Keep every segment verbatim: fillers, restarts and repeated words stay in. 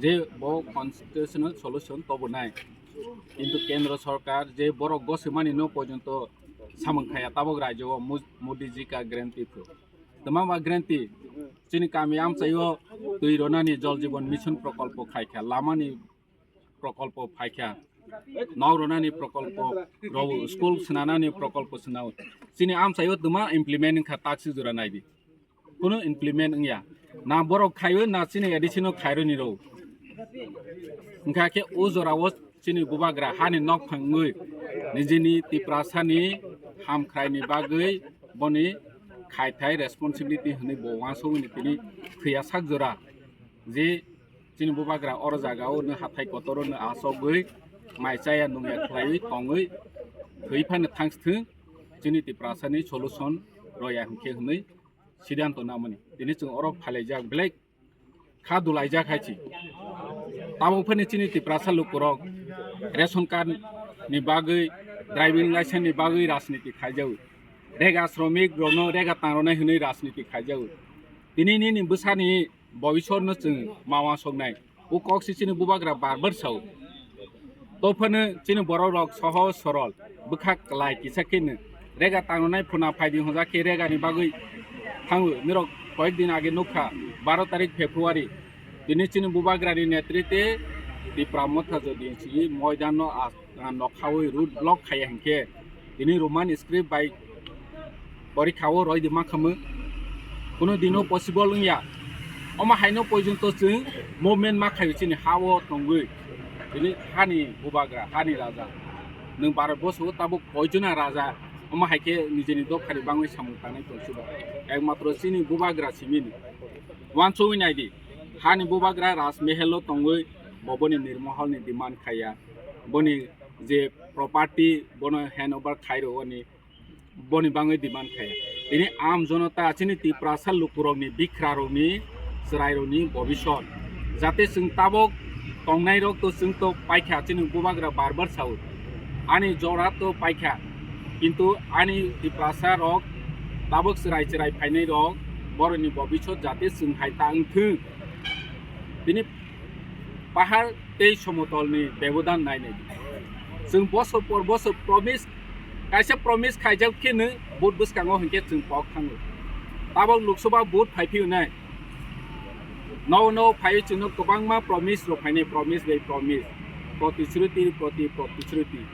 je bo constitutional solution tobonai. Kintu Kendra Sarkar je borok goswimani no porjonto samung khaya tabok rajyo o Mo-, Modi ji ka guarantee pho. Tama ba guarantee chini kami amchaio twi ronani Jal Jeevan Mission prokolpo khaikha, lamani prokolpo phaikha, nok ronani prokolpo rw, school swnanani prokolpo swnao. Chini amchaio tama implement wngkha taksi jora naidi. Kunu implement wngya. Na borok khaio na chini A D C no khaironi rw. Wngkha khe o jorao chini bubagra hani nok phangwi nijini Tiprasani hamkhraini bagwi boni khaithai responsibility hwnwi bo uansugwini tini thwiya sak jora je chini bubagra oro jagao no hathai kotoro no achogwi mai chaya nungya khlaiwi tongwi thwi phano thangsthwng chini Tiprasani solution roya hinkhe hwnwi siddhanto namani. Tini chwng oro phailaijak belai kha dulaijak hai si. Tabuk phani chini Tiprasa lukurok ration card ni bagwi, driving license ni bagwi rajniti khaijago. Rega sromik rokno rega tangrwnai hwnwi rajniti khaijago. Tini nini bwsani bobisor no chwng ma uansuknai. O kok si chini bubagra bar bar sao. To phano chini borok rok sohoj sorol, bwkha kwlai kisa khe no rega tangnai phuna phaidi hwnjak khe rega ni bagwi thango. Nirok koyek din age nukha, baro tarik February. Tini chini bubagra ni netrite Tipra Motha jodi si moidan no as-, nokhawi road block khaiya hinkhe tini Roman script bai porikha o roi di mankhamu. Kuno dino possible wngya. Omo haino porjonto chwng movement ma khaio chini ha o tongwi. Tini hani bubagra, hani raja. Nwng Bharat boso o tabuk koijona raja. Omo hai khe nijini dophani bangwi samung tangnai tongsiba. Ekmatro chini bubagra simini. Uansugwi naidi. Hani bubagra Raj Mahal o tongwi bo boni nirmohol ni demand khaiya. Boni je property bono hand over khairo oni boni bangwi demand khaia. Tini am jonota chini Tiprasa lukurokni, bikrarokni, chwrairokni bobisot. Jate chwng tabok tongnairok to chwng to paikha chini bubagra bar bar sao. Ani jora to paikha. Kintu ani Tiprasa rok tabok chwrai chwrai phainairok borokni bobisot jate chwng hai ta wngthwng. Tini pahar tei somotolni bebodan nainai. Chwng bosor por bosor promise, kaisa promise khaijak khe nw vote bwskango hinkhe chwng pok thango. Tabok Lok Sabha vote phai phiyonai. No, no, phaiwi chwngno kwbangma promise rok phainai, promise bai promise. Protishruti, proti, protishruti.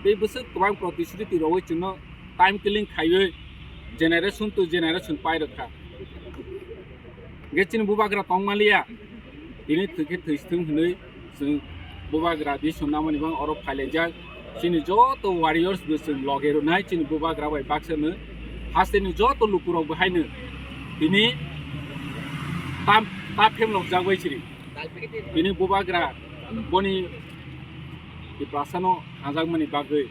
Tei bwswk kwbang protishruti rogwi chwngno time killing khaiwi generation to generation pai rwkha. Ge chini bubagra tongmaliya. Tini thwikhe thwisithwng hwnwi chwng bubagra di swnamani bang oro phailaijak. Chini joto warriors bo chwng loge rwnai chini bubagra bai baksa no. Hasteni joto lukurok bo haino tini tam, ta phemlokjak bai chiri. Tini bubagra boni Tiprasano hajakmani bagwi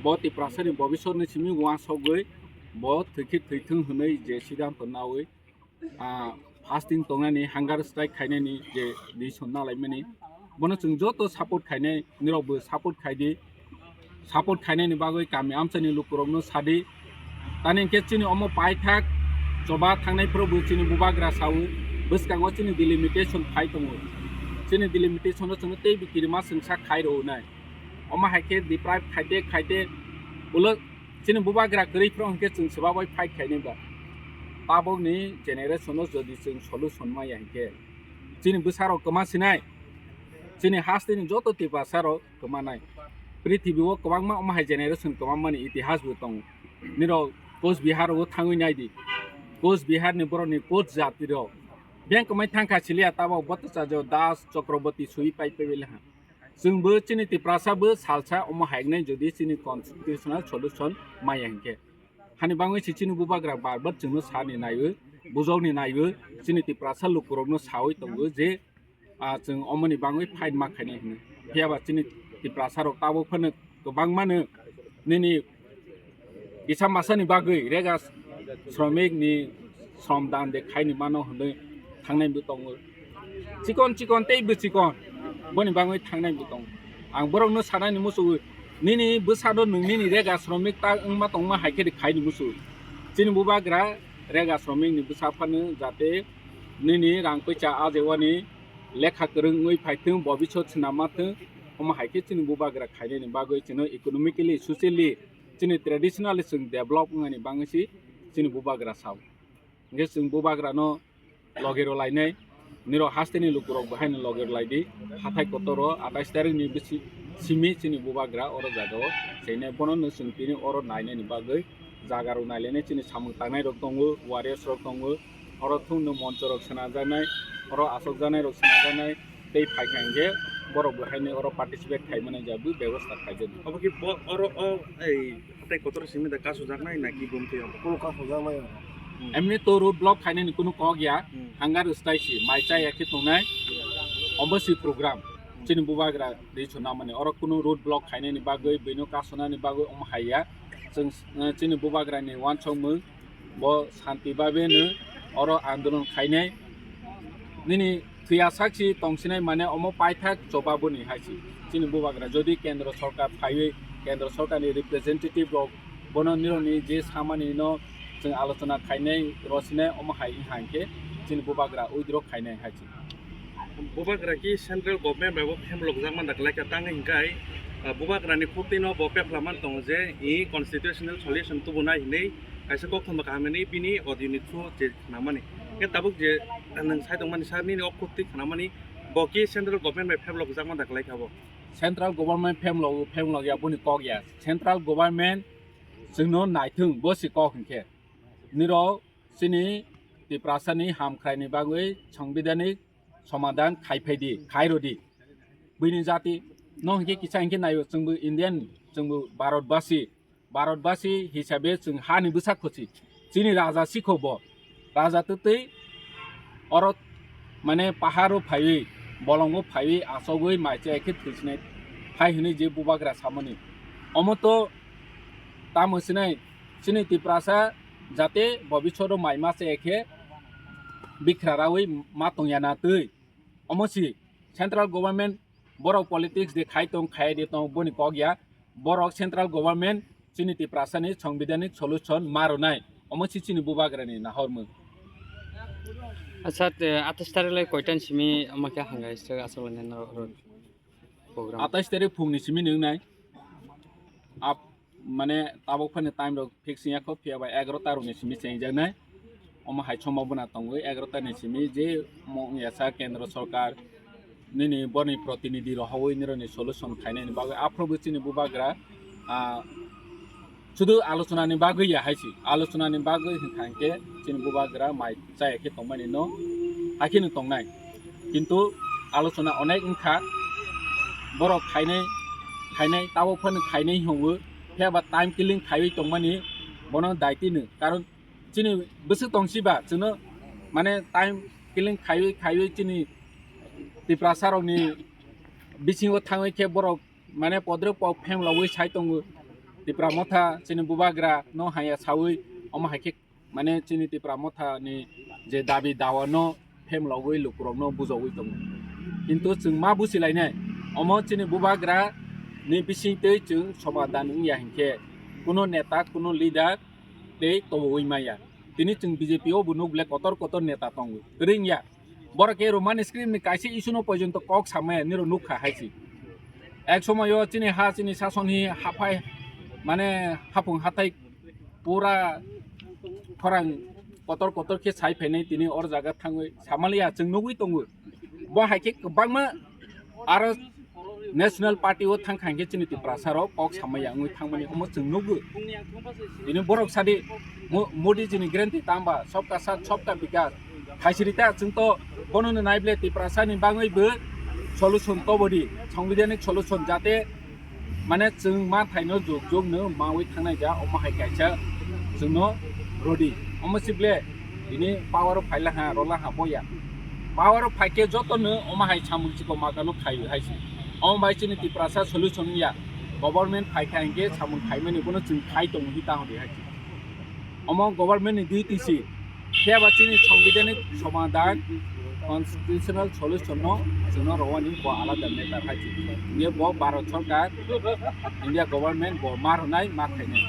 bo Tiprasani bobisotni simi uansukgwi bo thwikhe thwithwng hwnwi je siddhanto nawi ah, fasting tongnani, hunger strike khainani je decision nalaimani, bono chwng joto support khainai, nirokbo support khaidi, support khainani bagwi kami amchaini lukurokno sadi. Tani hinkhe chini omo paithak choba thangnai phuru bo chini bubagra sawi, bwskango chini delimitation phai tongo. Chini delimitation o chwngno teibo kirima chwngsa khai rwnai. Omo hai khe deprive khaite khaite ulo chini bubagra kwrwi phuru hinkhe chwng swbabai fight khainai ba. Tabokni generation o jodi chwng solution maya hinkhe chini bwsarok kwma sinai, chini hasteni joto Tiprasarok kwmanai. Prithibi o kwbangma omo hai generation kwmamani itihas bo tongo. Nirok Coach Bihar o thangwi naidi. Coach Bihar ni borokni coach jati rok beng kwmai thangkha siliya tabok Bhattacharya Das Chakraborty sui pai pai bai laha. Chwngbo chini Tiprasa bo salsa omo hai wngnai jodi chini constitutional solution maya hinkhe. Hani bangwi se chini bubagra bar bar chwngno sani naiwi, bujokni naiwi, chini Tiprasa lukurokno sawi tongo je, ah, chwng omoni bangwi fight ma khainai hwnwi. Phiya ba chini Tiprasa rok tabuk phano kwbangmano nini kisa masani bagwi rega sromik ni srom dan de khaini mano hwnwi thangnai bo tongo. Chikon chikon tei bwchikon boni bangwi thangnai bo tongo. Ang borokno sanani muchungo, nini bwsano nwng nini rega sromik ta wngma tongma hai khe khaini muchungo. Chini bubagra rega sromik ni bwsa phano jate nini rang poicha ajewani lekha kwrwng wngwi phaithwng, bobisot swnamma thwng, omo hai khe chini bubagra khainani bagwi chwngno economically, socially, chini traditionally chwng develop wngnani bagwi se chini bubagra sao. Hwnkhe chwng bubagrano logi rw lainai, nirok hasteni lukurok bo haino logi rw lai di. Hathai kotoro atais tarikni bisi simi chini bubagra oro jagao chainai, bono no chwng tini oro nainani bagwi jaga rok nailainai, chini samung tangnai rok tongo, warriors rok tongo, oro thungno moncho rok swnajaknai, oro asok jaknai rok swnajaknai, tei phaikha hwnkhe borok bo haino oro participate khaimani jagwi bebosta khaijani. Obo khe bo-, oro o, ei, hatai kotor simi da kasu jaknai naki bumtwi o? Kunu kasu jaknai o. Hmm. Emni to road block khainani kunu kok ya, Hmm. hangar style si, mai chaya khe tongnai, obo si program. Hmm. Chini bubagra ri chuna mani, oro kunu road block khainani bagwi, bino kasunani bagwi omo hai ya. Chwng, eh, chini bubagrani uansukmung bo santi babeno oro andolon khainai. Nini thwiya sakchi tongsinai mane omo paithak chobaboni hai si. Chini bubagra jodi kendro sorkar phaiwi, kendro sorkarni representative rok bono nirokni je samani no chwng alochona khainai rosinai omo hai wngkha hwnkhe chini bubagra withdraw khainai hai si. Bubagra ki central government bai bo phem lokjak man da kwlai kha tangwi hwnkhe, ah, bubagrani khutino bo pepla man tongo je i constitutional solution tubunai hinwi kaisa koktwma kaham hinwi bini audio ni through je khnamani. Khe tabuk je nwng sai tongmani sir nini o khutwi khnamani bo ki central government bai phem lokjak man da kwlai kha bo. Central government phem lo, phem lo ya boni kok ya. Central government chwngno naithwng bo si kok hwnkhe. Nirok chini Tiprasani hamkhraini bagwi sangbidhanik somadhan khai phai di, khai rw di. Buini jati no hwnkhe kisa hwnkhe naio, chwngbo Indian, chwngbo Bharatbasi, Bharatbasi hisabe chwng hani bwsa khochi. Chini raja sikho bo. Raja twtwi oro mane paharo phaiwi, bolongo phaiwi, achogwi mai chaya khe thwisinai phai hwnwi je bubagra samani. Omo to tamo sinai chini Tiprasa jate bobisoro mai ma chaya khe bikhra rawi ma tongya na twi. Omo si central government borok politics de khai tong, khai de tong, boni kok ya. Borok central government chini Tiprasani sangbidhanik solution ma rwnai. Omo si chini bubagrani nahormung. Acha, te, atais tarik lai koitan simi omo khe hanggai se aswk lai nai norok oro program? Atais tarik phungni simi nwngnai. Ap-, mane tabuk phani time rok fix wngya kho, phiya ba egaroh ta rokni simi chengjaknai. Omo hai sombhabona tongwi egaroh ta ni simi je mo wngya sa kendro sorkar nini borni protinidhi rohorwi nirokni solution khainani bagwi aphuru bo chini bubagra, ah, sudu alochonani bagwi ya hai si. Alochonani bagwi hwnkha hwnkhe chini bubagra mai chaya khe tongmani no, hakhe no tongnai. Kintu alochona onek wngkha, borok khainai, khainai, tabuk phano khainai hinwi, phiya ba time killing khaiwi tongmani bono daitino. Karon chini bwswk tongsiba chwngno mane time killing khaiwi, khaiwi chini Tiprasa rokni bisingo thangwi khe borok mane podrok pok phemlogwi sai tongo. Tipra Motha chini bubagra no haya sawi omo hai khe mane chini Tipra Motha ni je dabi dawa no phemlogwi lukurok no bujogwi tongo. Kintu chwng ma busilainai omo chini bubagra ni bisingtwi chwng somadhan wngya hinkhe kuno neta, kuno leader tei tobowi maya. Tini chwng B J P o bo nuk le kotor kotor neta tongo. Kwrwi wngya. Borok ke Roman script ni kaisa issue no porjonto kok samaya niro nukha hai si. Ek somoyo chini ha, chini sason hi haphai, mane hapung hathai pura khorang kotor kotor khe sai phainai tini or jaga thangwi samaliya chwng nugwi tongo. Bo hai khe kwbangma aro National Party o thang kha hinkhe chini Tiprasa rok kok samaya wngwi thangmani omo chwng nukgo. Tini borok sadi Mo-, Modi ji ni guarantee tamba, sabka saath, sabka vikas. Thaisiri ta chwng to bono no naible Tiprasa ni bangwi bo solution tobodi, sangbidhanik solution jate mane chwng ma thaino jug jug no mawi thangnai ja omo hai kaisa chwngno rodi. Omo sible tini power o phaila ha, rola ha boya. Power o phaikhe joto no omo hai samung chiko matano khai hai si. Omo bai chini Tiprasa solution ya. Government phaikha hinkhe samung khaimani bono chwng khai tongo hi tang di hai si. Omo government ni duty si. Phiya ba chini sangbidhanik somadhan, constitutional solution no chwngno rwani bo alada matter hai si. Ye bo Bharat Sarkar, India government bo ma rwnai, ma khainai.